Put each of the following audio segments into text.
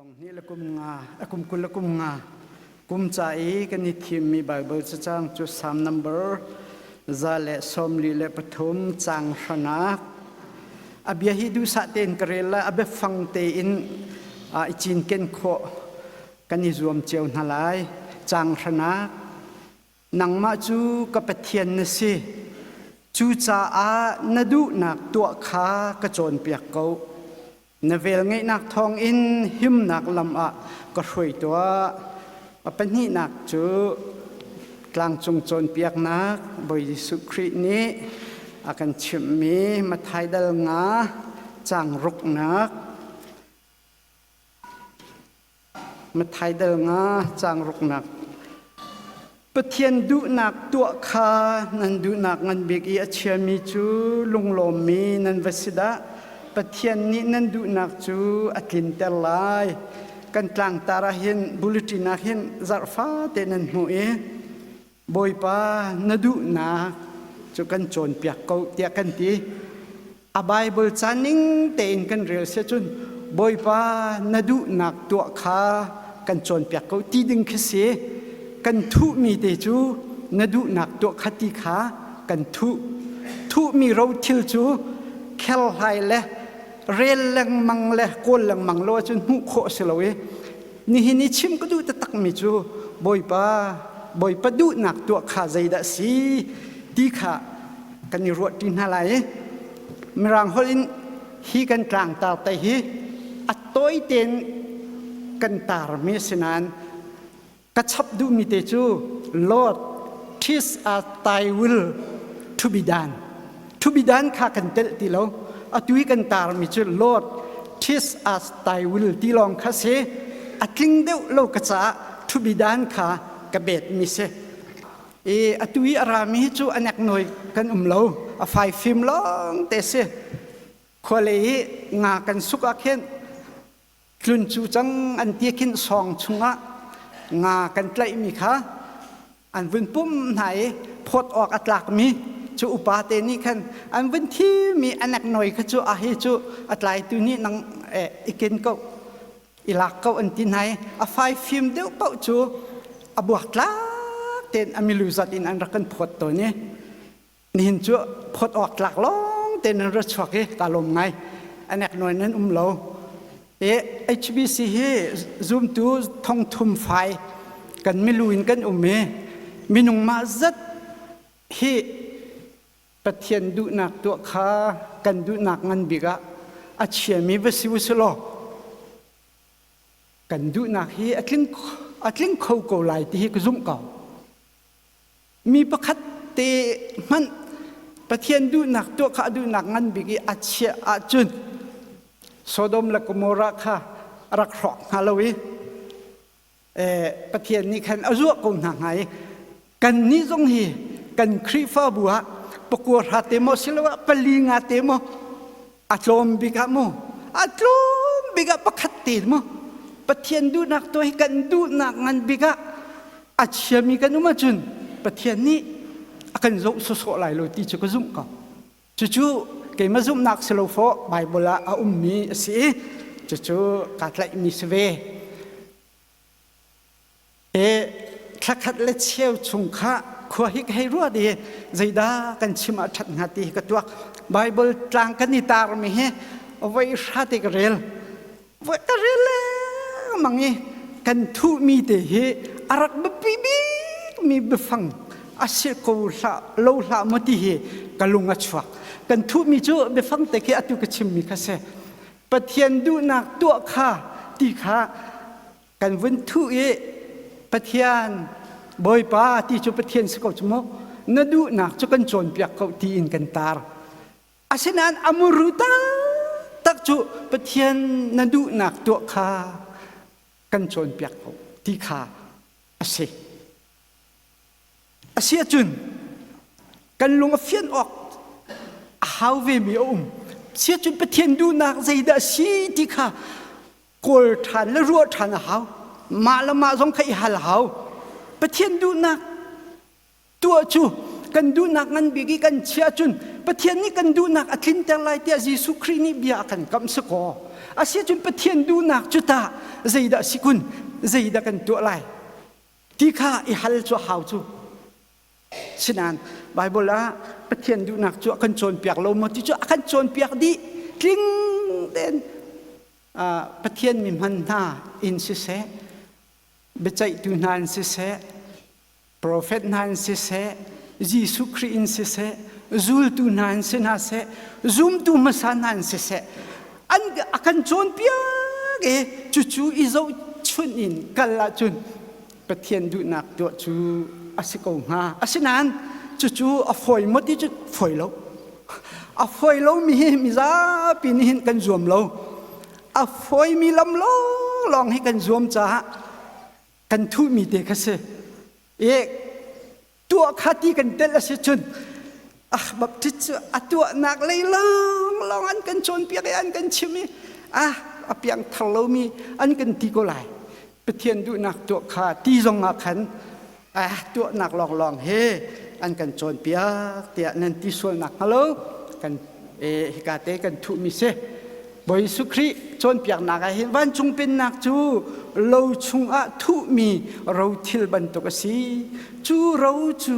Thonghnih le kum nga, a kum 20 le kum nga kum ca i kan i thimmi Baibal cacang cu Salm number 143 caang hranak. A bia hi duhsah tein ka rel lai, a biafang tein i cinken khawh kan i zuam cio hna lai. Caang hranak. Nangmah cu ka Pathian na si. Cucaah na duhnak tuah kha ka cawnpiak ko. Na velngeihnak thawngin himnak lam ah ka hruai tuah. A pahnihnak cu tlangcung cawnpiaknak Bawi Jesuh Khrih nih a kan chimhmi Matthai dal nga caang ruknak Matthai dal nga caang ruknak Pathian duhnak tuah kha nan duhnak ngan bik i a chiami cu lunglawmmi nan va si dah. Pathian nih nan duhnak cu a tlinter lai. Kan tlangtar ah hin bulletin ah hin zarh fate nan hmuh i Bawipa na duhnak cu kan cawnpiak ko tiah kan ti. A Bible ca ning tein kan rel si cun Bawipa na duhnak tuah kha kan cawnpiak ko ti ding khi si. Kan thuhmi te cu na duhnak tuah kha ti kha kan thuh. Thuhmi rothil cu kherhlai le rel lengmang le kawl lengmang lo ahcun hmuh khawh a si lo i nihin i chim ka duh taktakmi cu Bawipa Bawipa duhnak tuah kha zeidah a si ti kha kan i ruahṭi hna lai i Mirang holh in hi kan tlangtar te hi a tawi tein kan tarmi a si nain ka chap duhmi te cu Lord teach us thy will to be done to be done kha kan telh ti lo atu i kan tarmi cu Lord teach us thy will ti lawng kha si a tling deuh lo ka caah to be done kha ka bet mi si I atu i a rami hi cu a neknawi kan um lo. A faifim lawng te si. Khualei i nga kan suk ah khin tlun cu cang an ti khin sawng chungah nga kan tlaihmi kha an vun pum hna i phawt awk a tlakmi cu upa te nih khan an vun thimi a neknawi kha cu a hi cu a tlaitu nih nang i ken ko i lak ko an ti hna i a faifim deuh paoh cu a buaktlak tein a milu zat in an rak kan phawt tawn i nihin cu phawt awk tlak lawng tein an ra chuak i ka lawm ngai a neknawi nan um lo i HBC hi zumtu thongthum fai kan milu in kan um i minung mah zat hi Pathian duhnak tuah kha kan duhnak ngan bik ah a chiami va si u law kan duhnak hi a tling a tling kho ko lai ti hi ka zumh ko. Mi pakhat te hmanh Pathian duhnak tuah kha a duhnak ngan bik i a chiah ahcun Sodom le Gomorrah kha a rak hrawk hnga lo i Pathian nih khan a zuah ko hna hnga i kannih zong hi kan Khrihfabu ah pakua hra te maw siloah pali nga te maw a tlawm bik ah mu a tlawm bik ah pakhat te mu Pathian duhnak tuah hi kan duhnak ngan bik ah a chiami kan um ahcun Pathian nih a kan zoh sawsawh lai lo ti cu ka zumh ko. Cucu keimah zumhnak si lo fawh Baibal ah a ummi a si i cucu kaa tlaihmi si ve. E thlakhat le cheu chung kha khua hi ka hei ruat i zeidah kan chim ah ṭhat hnga ti hi ka tuak. Baibal tlang kan i tarmi hi voi hra te ka rel. Voi ka rel lengmang i kan thuhmi te hi a rak biapi bikmi biafang a si ko hlah lo hlah maw ti hi ka lung a chuak. Kan thuhmi cu biafang te khi atu ka chimmi kha si. Pathian duhnak tuah kha ti kha kan vun thuh i Pathian Bawipa ti cu Pathian si ko cu mu na duhnak cu kan cawnpiak ko tiin kan tar. Asinain a muru taktak cu Pathian na duhnak tuah kha kan cawnpiak ko ti kha a si. A si ahcun kan lung a fian awk a hau vemi a um. Si ahcun Pathian duhnak zeidah a si ti kha kawl ṭhan le ruah ṭhan a hau. Mah le mah zong kha i hal a hau. Pathian duhnak tuah cu kan duhnak ngan bik i kan chiah cun Pathian nih kan duhnak a tlinter lai tiah Jesuh Khrih nih bia a kan kamh si kaw. Asiahcun Pathian duhnak cu tah zeidah si kun, zeidah kan tuah lai ti kha i hal cu a hau cu. Sinain Baibal ah Pathian duhnak cu a kan cawnpiak lo maw ti cu a kan cawnpiak dih. Tling tein Pathian mi hman hna in siseh, biaceihtu hna in siseh, profet hna in siseh, Jesuh Khrih in siseh, zultu hna in si hna seh, zumtu hmasa hna in siseh, an a kan cawnpiak i cucu i zohchunh in kal ahcun Pathian duhnak tuah cu a si ko hnga. Asinain cucu a fawi maw ti cu fawi lo. A fawi lomi hi mizapi nih hin kan zuam lo. A fawimi lam lawnglawng hi kan zuam caah kan thuhmi te kha si. I tuah kha ti kan telh a si cun ah baptist cu a tuahnak lei lawnglawng an kan cawnpiak i an kan chim i ah a piangthar lomi an kan ti ko lai. Pathian duhnak tuah kha ti zong ah khan ah tuahnak lawnglawng he an kan cawnpiak tiah nan ti sualnak hnga lo kan hika te kan thuhmi si. Bawi Jesuh Khrih cawnpiaknak ah hin vancung pennak cu lo chungah thuhmi rothil bantuk a si. Cu ro cu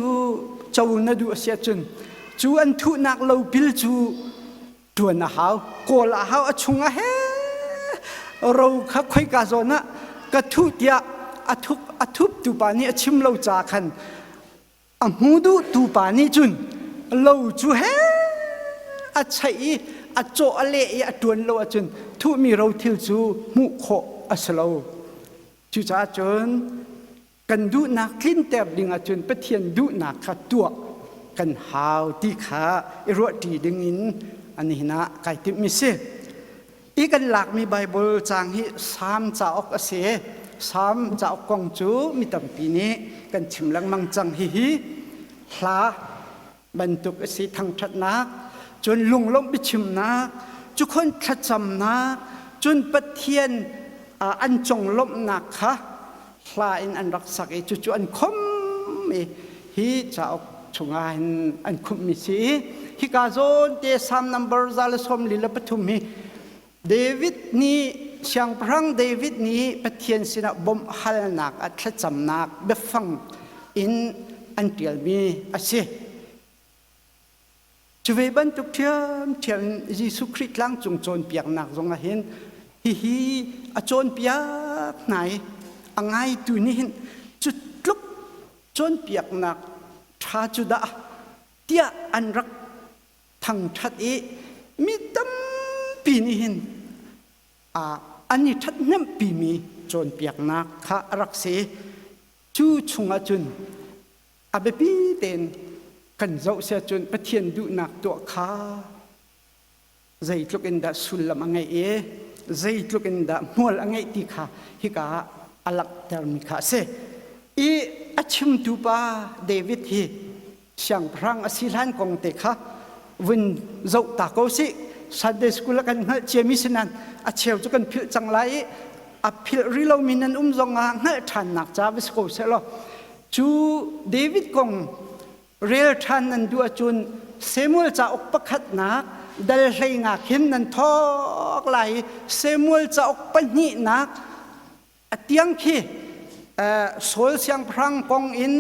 co na duh a si ahcun cu an thuhnak lopil cu ṭuan a hau, kawl a hau, a chungah he ro kha khoika zawn ah ka thuh tiah a thup a thuptu pa nih a chim lo ca khan a hmu duhtu pa nih cun lo cu he a chaih i a cawh a leh i a ṭuan lo ahcun thuhmi rothil cu hmuh khawh a si lo. Cucaah cun kan duhnak tlinter ding ahcun Pathian duhnak kha tuah kan hau ti kha i ruahṭi ding in anihin ah kai timhmi si. I kan lakmi Baibal caang hi Salm cauk a si. Salm cauk kong cu mi tampi nih kan chim lengmang cang. Hihi hla bantuk a si thangṭhatnak, cun lunglawmh biachimnak, cukhon thlacamnak, cun Pathian an conglawmhnak kha hla in an rak sak i cucu an khom i hi cauk chungah hin an khumhmi si i hika zawn te Psalm number 143 hi David nih siangpahrang David nih Pathian sinah bawmh halnak ah thlacamnak biafang in an ṭialmi a si. Cu ve bantuk ṭhiamṭhiam in Jesuh Khrih tlangcung cawnpiaknak zongah hin hihi a cawnpiak hna i a ngaitu nih hin cu tluk cawnpiaknak ṭha cu dah tiah an rak thangṭhat i mi tampi nih hin an i ṭhathnemhpimi cawnpiaknak kha a rak si. Cu chungah cun A biapi tein kan zoh si ahcun Pathian duhnak tuah kha zeitluk in dah sullam a ngeih i zeitluk in dah hmual a ngeih ti kha hika ah a langhtermi kha a si. I a chimtu pa David hi siangpahrang a si hlan kong te kha vun zoh ta ko sih. Sunday school ah kan hngalh ciami si nain a cheu cu kan philh cang lai i a philh rih lomi nan um zong ah hngalh ṭhannak ca va si ko seh law Cu David kong rel ṭhan nan duh ahcun Samuel cauk pakhatnak dal hlei nga khin nan thawk lai i Samuel cauk pahnihnak a tiang khi Saul siangpahrang kong in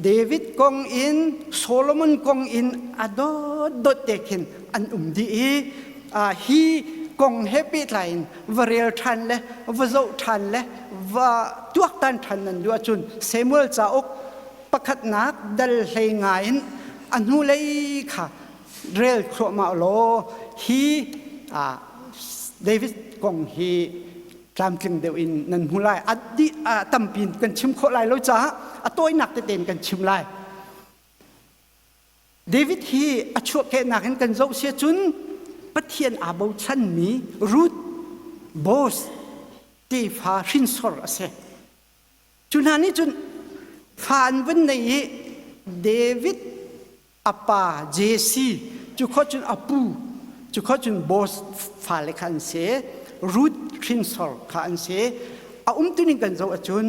David kong in Solomon kong in a dawtdawt te khin an um dih i hi kong he pehtlai in va rel ṭhan le va zoh ṭhan le va tuaktan ṭhan nan duh ahcun Samuel cauk pakhatnak dal hlei nga in a hnulei kha rel thluahmah law hi David kong hi tlamtling deuh in nan hmu lai. A dih tampi in kan chim khawh lai lo caah a tawinak tete in kan chim lai. David hi a chuahkehnak in kan zoh si ahcun Pathian aa bochanmi Ruth Boaz tefa hrinsor a si. Cu hna nih cun fa an vun nei i David a pa Jesse cu khawh cun a pu cu khawh cun Boaz fale kha an si Ruth hrinsor kha an si. A umtuning kan zoh ahcun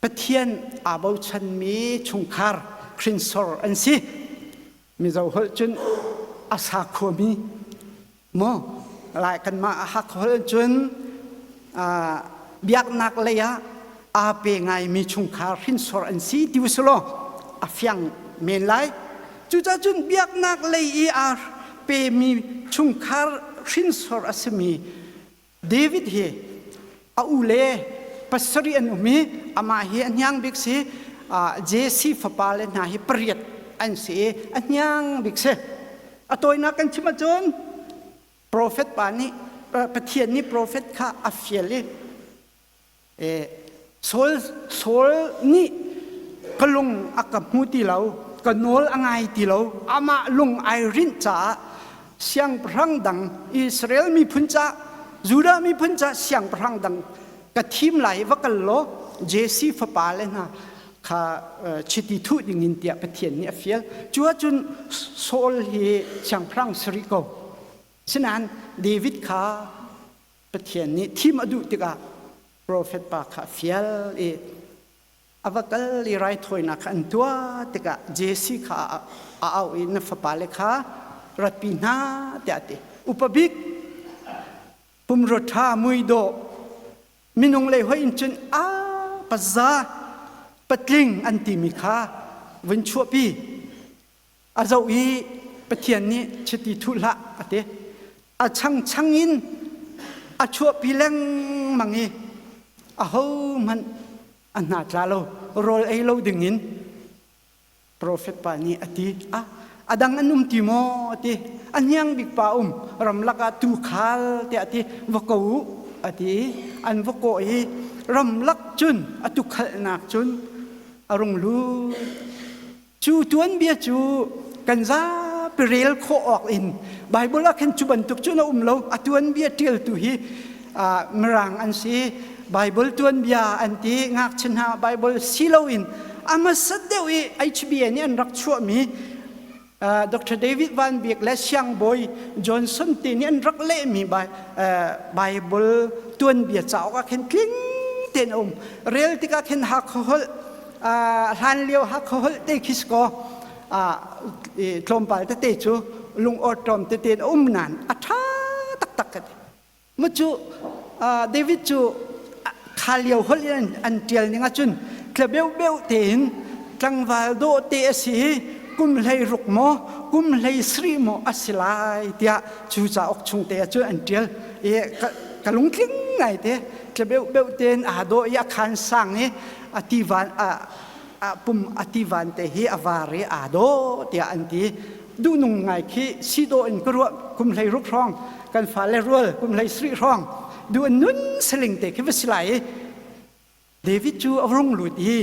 Pathian aa bochanmi chungkhar hrinsor an si. Mizo holh cun a sakhuami maw lai kanmah Hakha holh cun biaknak lei ah aa pe ngaimi chungkhar hrinsor an si ti usulaw a fiang men lai. Cucaah cun biaknak lei i aa pemi chungkhar hrinsor a simi David hi a u le pasarih an um i amah hi a hniang bik si. Jesse fapa le hna hi pariat an si i a hniang bik si. A tawinak kan chim ahcun profet pa nih Pathian nih profet kha a fial i Saul Saul nih ka lung a ka hmu ti lo, ka nawl a ngai ti lo, amah lung ai rinh caah siangpahrang dang Israel miphun ca Judah miphun ca siangpahrang dang ka thim lai va kal law Jesse fapa le hna kha chiti thuh dingin tiah Pathian nih a fial. Cu ahcun Saul hi siangpahrang si rih ko. Sinain David kha Pathian nih thim a duh tikah profet pa kha a fial i a va kal i raithawinak kha an tuah tikah Jesse kha a auh i na fapale kha ratpi hna tiah a ti. Upa bik pumrua ṭha muidawh minung lei hoih in cun a paza patling an timi kha vun chuahpi. A zoh i Pathian nih chiti thuh hlah a ti. A changchang in a chuahpi lengmang i ahohmanh a hna tla lo, rawl ei lo dingin profet pa nih a ti. A a dang an um ti maw a ti. A hniang bik pa um ramlak ah tuukhal tiah a ti. Va ko u a ti. An va kawh i ramlak cun a tukhalnak cun a rung lut. Cu tuanbia cu kan zapi rel khawh awk in Bible ah khin cu bantuk cun a um lo. A tuanbia ṭialtu hi Mirang an si. Bible tuanbia an ti. Ngakchia hna Bible si loin a hmasat deuh i HBA nih an rak chuahmi Dr. David Van Bik le Siangbawi Johnson te nih an rak lehmi Bible tuanbia cauk ah khin tling tein a um. Rel tikah khin Hakha holh hlan lio Hakha holh te khi si kaw tlawmpal tete cu lung awṭawm tete in a um nain a ṭha taktak ka ti. Mu cu David cu kha lio holh in an ṭial ning ahcun tla beuhbeuh tein tlangval dawh te a si i kum hlei ruk maw kum hlei sarih maw a si lai tiah cu cauk chung te ahcun an ṭial i ka lungtling ngai te tla beuhbeuh tein aa dawh i a khan sang i a tivan a pum a tivan te hi a var i aa dawh tiah an ti duhnung ngai khi si dawh in ka ruah kum hlei ruk hrawng kan fale rual kum hlei sarih hrawng duh an nun saling te khi va si lai i David cu a rung lut i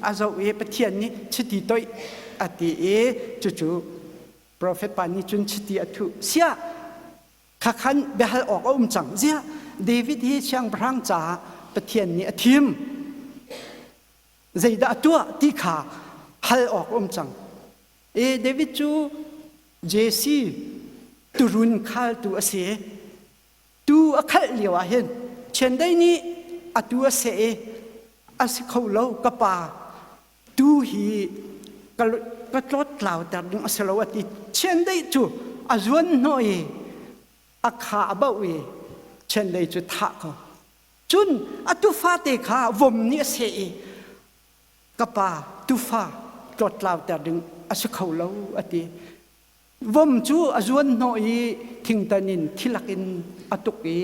a zoh i Pathian nih chiti toih a ti i cucu profet pa nih cun chiti a thuh siah Khakhan biahal awk a um cang. Ziah David hi siangpahrang caah Pathian nih a thim. Zeidah a tuah ti kha hal awk a um cang. E David cu Jesse turun khaltu a si. Tu a khalh lio ah hin chiandeih nih a tu a seh i a si kho lo ka pa tu hi ka tlawt tlauter ding a si lo a ti chiandeih cu a zuan hnawh i a kha a bauh i chiandeih cu thah ko cun a tufa te kha vom nih a seh i ka pa tufa tlawt tlauter ding a si kho lo a ti vom cu a zuan hnawh i thingtan in thilak in a tuk i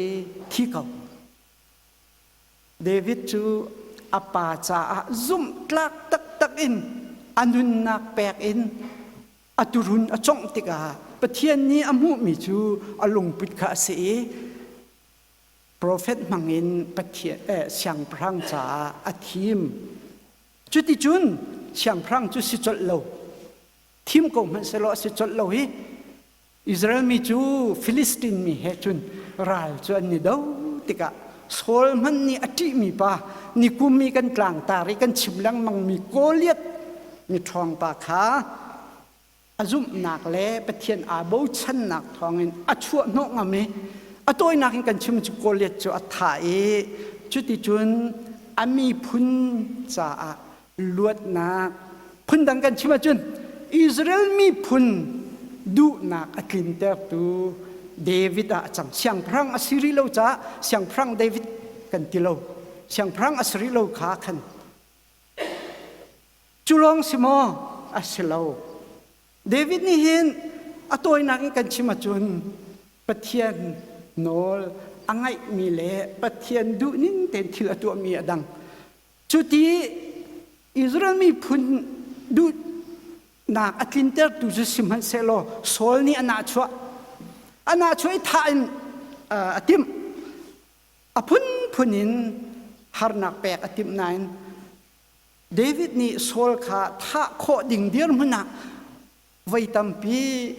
thi ko David cu a pa caah zumhtlak taktak in a nunnak pek in a turun a congh tikah Pathian nih a hmuhmi cu a lungput kha a si i profet hmangin Pathian eh, siangpahrang caah a thim. Cuticun siangpahrang cu si colh lo. Thim ko hmanh sehlaw a si colh lo hi Israel mi cu Filistin mi he cun ral cu an i do tikah Saul hmanh nih a ṭihmi pa nikum i kan tlangtar i kan chim lengmangmi Goliath miṭhawng pa kha a zumhnak le Pathian aa bochannak thawngin a chuah hnawh ngam i a tawinak in kan chim cu Goliath cu a thah i cuticun a miphun caah luatnak. Phundang kan chim ahcun Israel miphun duhnak a tlintertu David ah a cang. Siangpahrang a si rih lo caah Siangpahrang David kan ti lo. Siangpahrang a si rih lo kha khan. Cu lawng si maw? A si lo. David nih hin a tawinak in kan chim ahcun Pathian nawl a ngaihmi le Pathian duhning tein thil a tuahmi a dang. Cuti Israel miphun duhnak a tlintertu cu sihmanhsehlaw Saul nih a nahchuah. A nahchuah i thah in a timh. A phunphun in harnak pek a timh nain David nih Saul kha thah khawh ding dirhmun ah voi tampi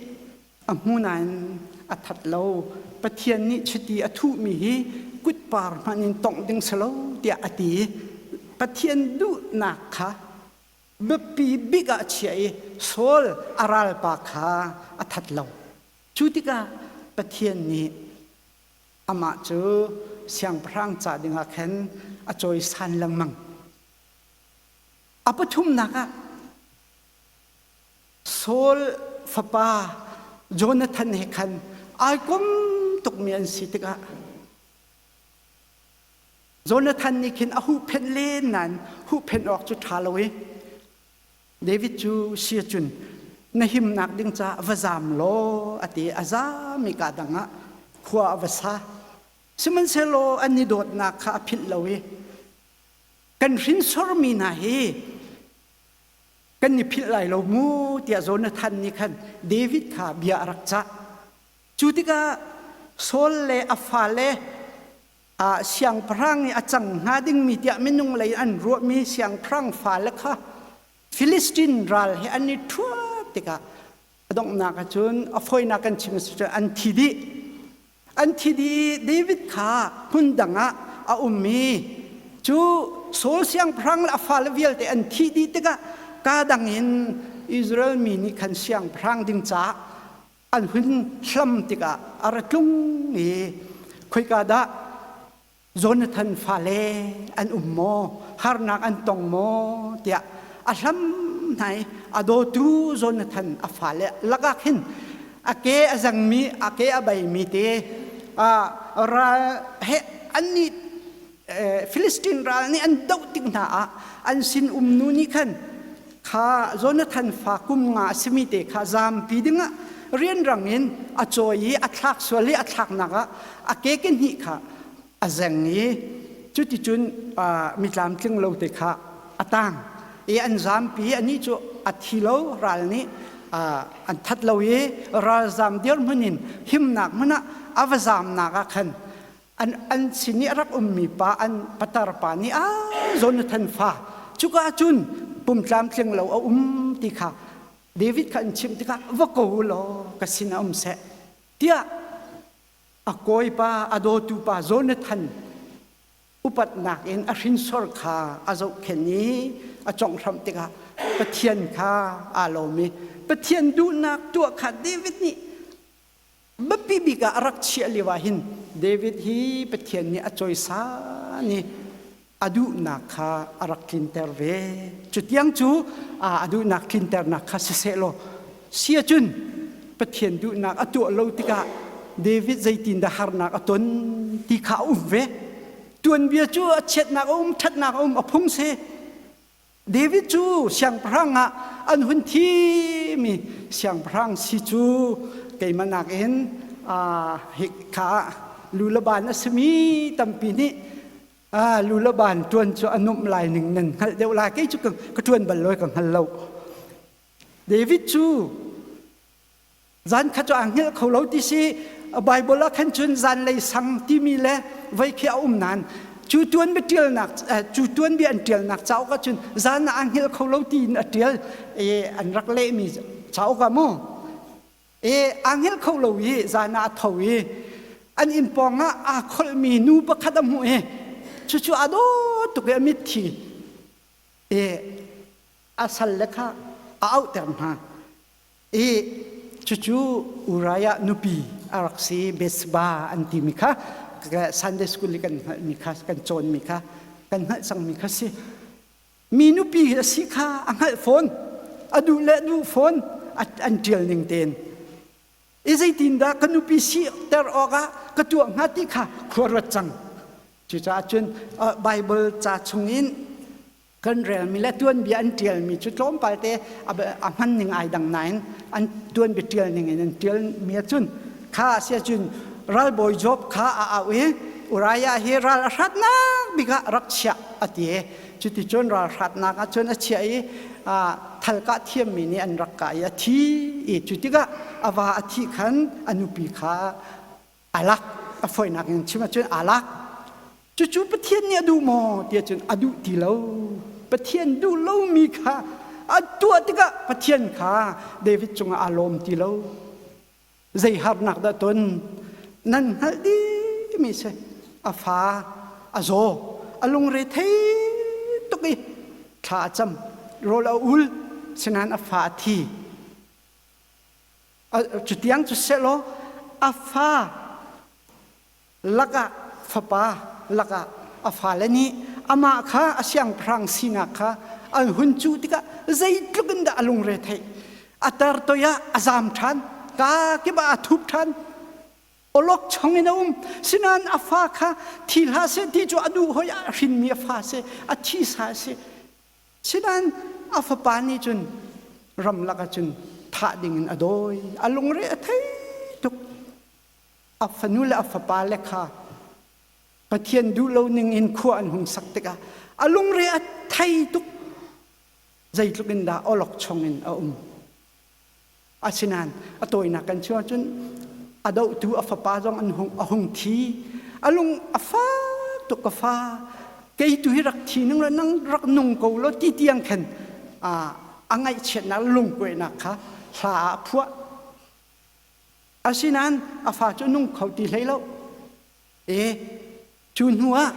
a hmu nain a that lo. Pathian nih chiti a thuhmi hi kutpar hmanh in tongh ding si lo tiah a ti i Pathian duhnak kha biapi bik ah a chiah i Saul a ralpa kha a that lo. Cu tikah Pathian nih amah cu siangpahrang ca dingah khan a cawisan lengmang. A pathumnak ah Saul fapa Jonathan he khan ai kom tukmi an si tikah Jonathan nih khin a huhphenh len nain huhphenh awk cu ṭha lo i David cu sia cun na himnak ding caah va zam law a ti a zam i ka dang ah khua a va sa sihmanhsehlaw an i dawtnak kha a philh lo i kan hrinsormi hna hi kan i philh lai lo mu tiah Jonathan nih khan David kha bia a rak cah. Cu tikah Saul le a fale siangpahrang i a cang hnga dingmi tiah minung lei an ruahmi siangpahrang fale kha Filistin ral he an i ṭhuat tikah a donghnak ahcun a fawinak kan chim a si cun an thi dih. An thi dih i David kha hmun dang ah a um i cu Saul siangpahrang le a fale vialte an thih dih tikah kaa dang in Israel mi nih khan siangpahrang ding caah an hun hlam tikah a ra tlung i khoika dah Jonathan fale an um maw harnak an tong maw tiah a hlam hna i a dawtu Jonathan a fale lakah khin a ke a zangmi a ke a beimi te ral he an nih Philistine ral nih an doh tik hna ah an sin um nu nih khan kha Jonathan fa kum nga a simi te kha zampi dingah rianrang in a cawi i a thlak sual i a thlaknak ah a ke ke hnih kha a zeng i cuticun mi tlamtling lo te kha a tang i an zampi anih cu a thi lo ral nih an that lo i ralzam dirhmun in himnak hmun ah a va zamnak ah khan an an sin i a rak ummi pa an patar pa nih a Jonathan fa cuka cun pum tlamtling lo a um ti kha David kha an chimh tikah va ko law ka sin ah um seh tiah a kawipa a dawtu pa Jonathan upatnak in a hrinsor kha a zohkhenh i a conghhramh tikah Pathian kha aa lawm i Pathian duhnak tuah kha David nih biapi bik ah a rak chiah lio ah hin David hi Pathian nih a cawisan i a duhnak kha a rak tlinter ve. Cutiang cu a duhnak tlinternak kha siseh law si ahcun Pathian duhnak a tuah lo tikah David zeitindah harnak a ton ti kha a um ve. Tuanbia cu a chiatnak a um, ṭhatnak a um, a phung si. David cu siangpahrang ah an hun thim i siangpahrang si cu keimah nakin hika lu le ban a simi tampi nih lu le ban ṭuan cu a nuamh lai ning nan hngalh deuh lai kei cu ka ṭuan bal lo ka hngal lo. David cu Zan kha cu aa hngilh kho lo ti si Bible ah khan cun zanlei sang timi le vei khi a um nain cu tuanbia ṭialnak cu tuanbia an ṭialnak cauk ah cun zan ah aa hngilh kho lo tiin a ṭial i an rak lehmi cauk ah mu e aa hngilh kho lo i zan ah a tho i an inn pawng ah aa kholhmi nu pakhat a hmuh i cucu aa dawt tuk i a mitthi e a salle kha a auhter hna I cucu Uriah nupi a rak si Bathsheba an timi kha Sunday school i kan hngalhmi kha kan cawnmi kha kan hngalh cangmi kha si. Mi nupi a si kha a hngalh fawn. A duh le duh fawn an ṭial ning tein. I zeitindah ka nupi siter awkah ka tuah hnga ti kha khua ruat cang. Cucaah cun Baibal ca chungin kan relmi le tuanbia an ṭialmi cu tlawmpal te a hman ning ai dang nain an tuanbia ṭial ning in an ṭialmi ahcun kha a si ahcun ralbawi Job kha a auh i Uriah hi ral a hratnak bik ah rak chiah a ti. Cuticun ral hratnak ahcun a chiah i thalkah thiammi nih an rak kah i a thi i cu tikah a va a thih khan a nupi kha a lak. A fawinak in chim ahcun aa lak. Cucu Pathian nih a duh maw ti ahcun a duh ti lo. Pathian duh lomi kha a tuah tikah Pathian kha David cungah aa lawm ti lo. Zei harnak dah ton? Nan hngalh dihmi si. A fa a zaw, a lungre thei tuk i thla a cam, rawl a ul, sinain a fa a thi. Cutiang cu sehlaw a fa lakah fapa lakah a fale nih amah kha a siangpahrang sinak kha an hun cuh tikah zeitluk in dah a lungre theih. A tar toi ah a zaam ṭhan, kaa kip ah a thup ṭhan, awlok chong in a um. Sinain a fa kha thi hlah seh ti cu a duh hoi a hrinmi a fa si, a thisa a si. Sinain a fapa nih cun ramlak ah cun thah dingin a dawi. A lungre a thei tuk. A fanu le a fapale kha Pathian duh lo ning in khua an hung sak tikah a lungre a thei tuk. Zeitluk in dah awlokchong in a um. Asinain a tawinak kan chim ahcun a dohtu a fapa zong an hung, a hung thi. A lung a fak tuk ka fa. Kei tu hi rak thi ning law nang rak nung ko law ti tiang khan a ngaihchiatnak lungkuainak kha hla ah a phuah. Asinain a fa cu nung kho ti hlei lo. E cu hnu ah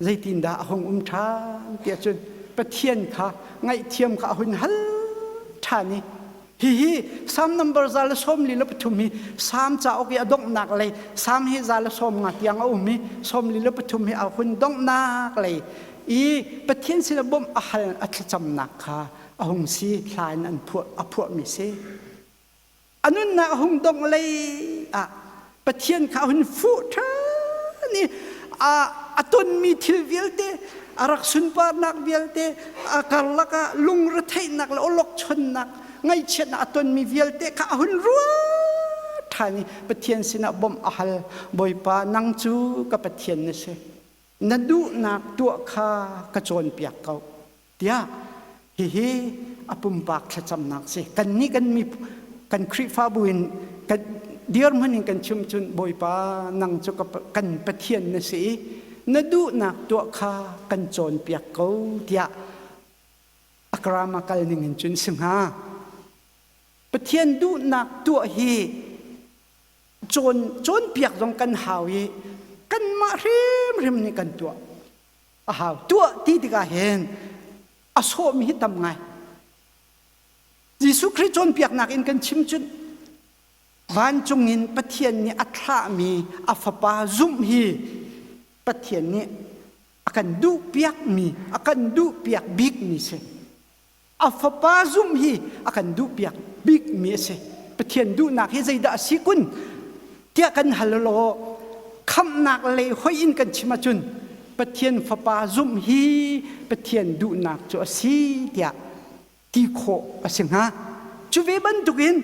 zeitindah a hung um ṭhan tiah cun Pathian kha ngaihthiam kha a hun hal ṭhan i hihi Salm number 143 hi Salm cauk i a donghnak lei Salm hi 150 tiang a um i 43 hi a hun donghnak lei i Pathian sin a bawmh a hal a thlacamnak kha a hung si hla in an phuah a phuahmi si. A nunnak a hung dongh lei ah Pathian kha a hun fuh ṭhan i a tonmi thil vialte a rak sunparnak vialte a karlak ah lungretheihnak le awlokchonnak ngaihchiatnak a tonmi vialte kha a hun ruat ṭhan i Pathian sinah bawmh a hal. Bawipa nang cu ka Pathian na si. Na duhnak tuah kha ka cawnpiak ko. Tiah hihi a pumpak thlacamnak si. Kannih kan mi kan Khrihfabu in kan dirhmun in kan chim cun Bawipa nang cu kan Pathian na si i na duhnak tuah kha kan cawnpiak ko tiah akrama kal ning in cun si hnga. Pathian duhnak tuah hi cawn cawnpiak zong kan hau i kanmah hrimhrim nih kan tuah. A hau. Tuah ti tikah hin a sawhmi hi tam ngai. Jesuh Khrih cawnpiaknak in kan chim cun vancung in Pathian nih a thlahmi a fapa zumh hi Pathian nih a kan duhpiakmi a kan duhpiak bikmi si. A fapa zumh hi a kan duhpiak bikmi a si. Pathian duhnak hi zeidah a si kun tiah kan hal law khamhnak lei hoih in kan chim ahcun Pathian fapa zumh hi Pathian duhnak cu a si tiah ti khawh a si hnga. Cu ve bantukin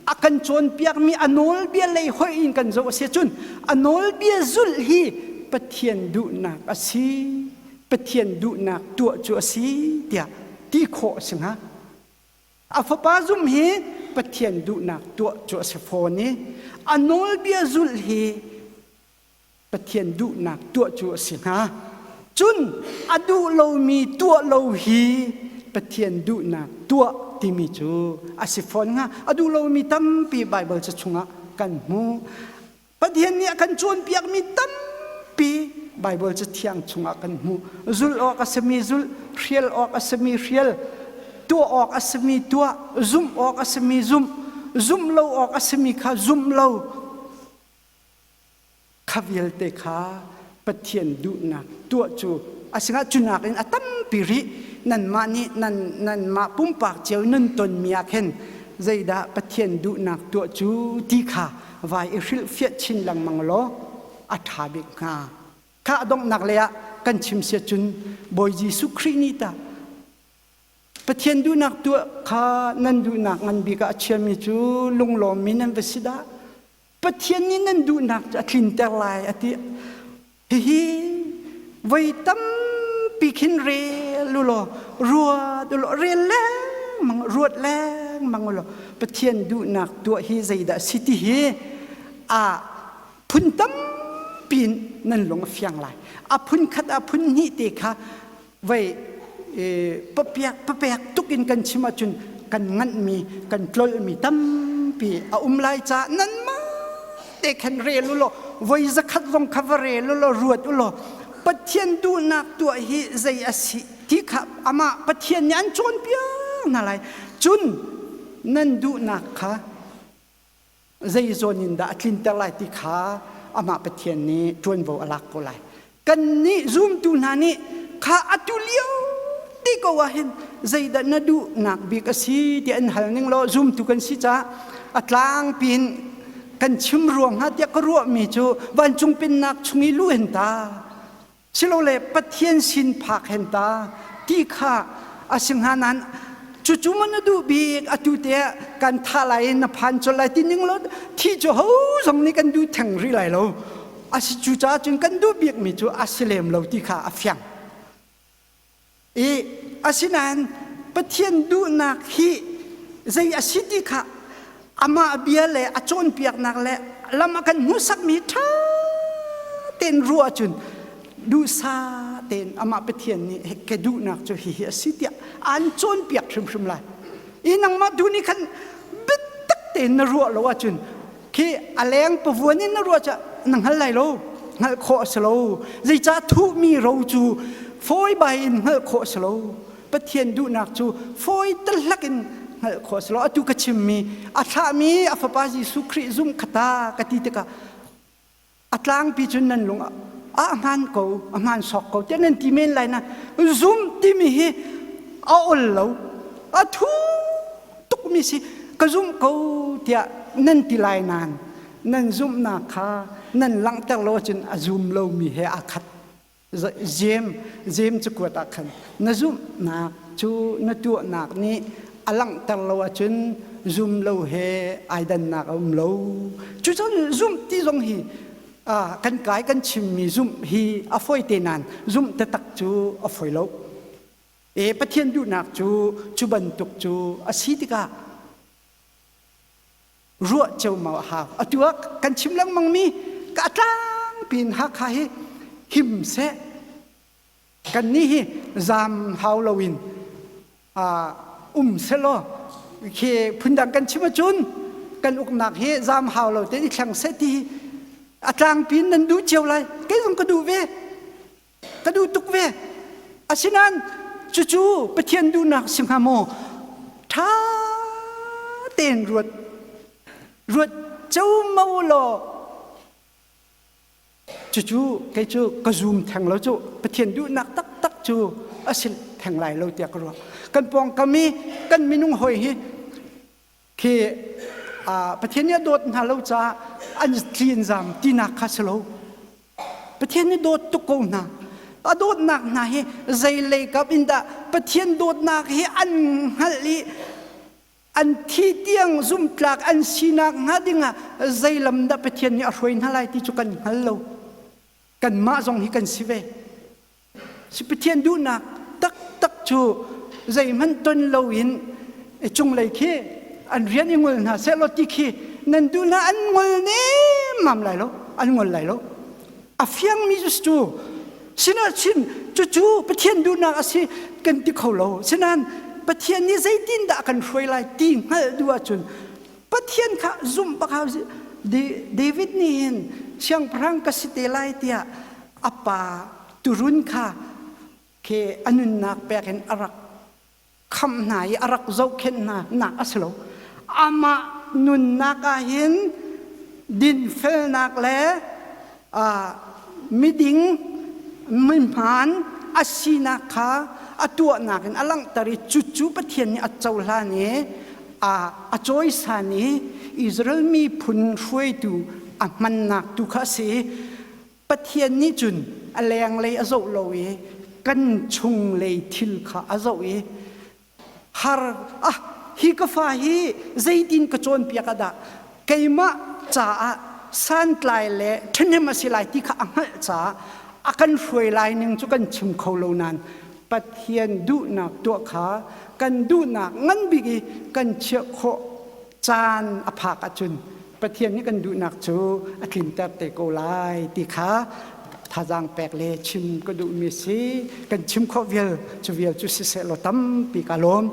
a kan cawnpiakmi a nawlbia lei hoih in kan zoh a si ahcun a nawlbia zulh hi Pathian duhnak a si. Pathian duhnak tuah cu a si tiah ti khawh a si hnga. A fapa zum hi Pathian duhnak tuah cu a si fawn i a nawlbia zulh hi Pathian duhnak tuah cu a si hnga. Cun a duh lomi tuah lo hi Pathian duhnak tuah timi cu a si fawn hnga. A duh lomi tampi Baibal ca chungah kan hmuh. Pathian nih a kan cawnpiakmi tampi Baibal Cathiang chungah kan hmuh. Zulh awk a simi zulh, hrial awk a simi hrial, tuah awk a simi tuah, zumh awk a simi zumh, zumh lo awk a simi kha zumh lo. Kha vialte kha Pathian duhnak tuah cu Asingah cunak in a tampi rih nanmah nih nan nanmah pumpak cio nan tonmi ah khin zeidah Pathian duhnak tuah cu ti kha vai i hrilhfiah chin lengmang law a ṭha bik hnga. Kha a donghnak lei ah kan chim sia cun Bawi Jesuh Khrih nih tah Pathian duhnak tuah kha nan duhnak ngan bik ah a chiami cu lunglawmmi nan va si dah. Pathian nih nan duhnak cu a tlinter lai a ti. Hihi voi tampi khin rel u law ruat u law rel lengmang ruat lengmang u law Pathian duhnak tuah hi zeidah si ti hi a phun tampi in nan lung a fiang lai. A phun khat a phun hnih te kha vei papiak papek tuk in kan chim ahcun kan nganhmi kan tlolhmi tampi a um lai caah nanmah te khan rel u law voi zakhat zong kha va rel u law ruat u law Pathian duhnak tuah hi zei a si ti kha amah Pathian nih an cawnpiak hna lai cun nan duhnak kha zei zawn in dah a tlinter lai ti kha amah Pathian nih ṭuanvo a lak ko lai. Kannih zumtu hna nih kha atu lio ti ko ah hin zeidah na duhnak bik a si ti an hal ning law zumtu kan si caah a tlangpi in kan chim ruang hnga tiah ka ruahmi cu vancung pennak chung i luh hin ta silole Pathian sin phak hen ta ti kha a si hnga nain cucu maw na duh bik atu te ah kan thah lai i na phan colh lai ti ning law thi cu ho zong nih kan duh theng rih lai lo. A si cucaah cun kan duh bikmi cu a si lem lo ti kha a fiang. I asinain Pathian duhnak hi zei a si ti kha amah bia le a cawnpiaknak le lam a kan hmuhsakmi ṭha tein ruah ahcun duhsah tein amah Pathian nih ka duhnak cu hihi a si tiah aan cawnpiak hrimhrim lai. I nangmah tu nih khan biatak tein na ruah lo ahcun khi a leng pavuan in na ruah cu na hngal lai lo. Hngalh khawh a si lo. Zeicah thuhmi ro cu fawi bai in hngalh khawh a si lo. Pathian duhnak cu fawi tahlak in hngalh khawh a si lo. Atu ka chimmi a thlahmi a fapa Jesuh Khrih zumh kha ta ka ti tikah a tlangpi cun nan lung ah a hmaan ko, a hmaan sawk ko tiah nan ti men lai na zumh timi hi a ol lo, a thu tukmi si ka zumh ko tiah nan ti lai nain nan zumhnak kha nan langhter lo ahcun a zum lomi he aa khat. Jeim Jeim cakuat ah khan na zumhnak cu na tuahnak nih a langhter lo ahcun zum lo he ai dannak a um lo. Cucun zumh ti zong hi kan kai kan chimmi zumh hi a fawi te nain zumh taktak cu a fawi lo. E Pathian duhnak cu cu bantuk cu a si tikah ruah ceumau a hau. Atu ah kan chim lengmangmi ka tlangpi in Hakha hi him seh. Kannih hi zaam hau loin um selaw khi phundang kan chim ahcun kan uknak hi zaam hau lo tein i thleng seh ti hi a tlangpi in nan duh cio lai. Kei zong ka duh ve. Ka duh tuk ve. Asinain cucu Pathian duhnak si hnga maw? Ṭha tein ruat. Ruat ceumau law cucu kei cu ka zum theng lo cu Pathian duhnak taktak cu a si theng lai lo tiah ka ruah. Kan pawngkam i kan minung hawi hi khi Pathian nih a dawt hna lo caah an tlin zam tinak kha si lo. Pathian nih dawt tuk ko hna. A dawtnak hna hi zei lei kap in dah Pathian dawtnak hi an hngalh i an thi tiang zumtlak an sinak hnga dingah zei lam dah Pathian nih a hruai hna lai ti cu kan hngal lo. Kanmah zong hi kan si ve. Si Pathian duhnak taktak cu zeihmanh ton loin cunglei khi an rian i ngol hna sehlaw ti khi nan duh hna an ngol nemmam lai lo an ngol lai lo. A fiangmi cu sinachin cucu Pathian duhnak a si kan ti kho lo. Sinain Pathian nih zeitindah a kan hruai lai ti hngalh duh ahcun Pathian kha zumh bak hau. David nih hin siangpahrang ka si te lai tiah a pa turun kha khi a nunnak pek in a rak khamh hna i a rak zohkhenh hna nak a si lo. Amah nunnak ah hin dinfelnak le miding mihmaan. a sinak kha a tuahnak in a langhter i cucu Pathian nih a cohlan i a cawisan i Israel miphun hruaitu a hmannak tu kha a si. Pathian nih cun a lenglei a zoh lo i kan chunglei thil kha a zoh i har ah hi ka fa hi zeitin ka cawnpiak ah dah keimah caah santlai le ṭhahnem a si lai ti kha a hngalh caah a kan hruai lai ning cu kan chim kho lo nain Pathian duhnak tuah kha kan duhnak ngan bik i kan chiah khawh caan a phak ahcun Pathian nih kan duhnak cu a tlinter te ko lai ti kha thazaang pek le chim ka duhmi si. Kan chim khawh vial cu vial cu siseh law tampi ka lawm.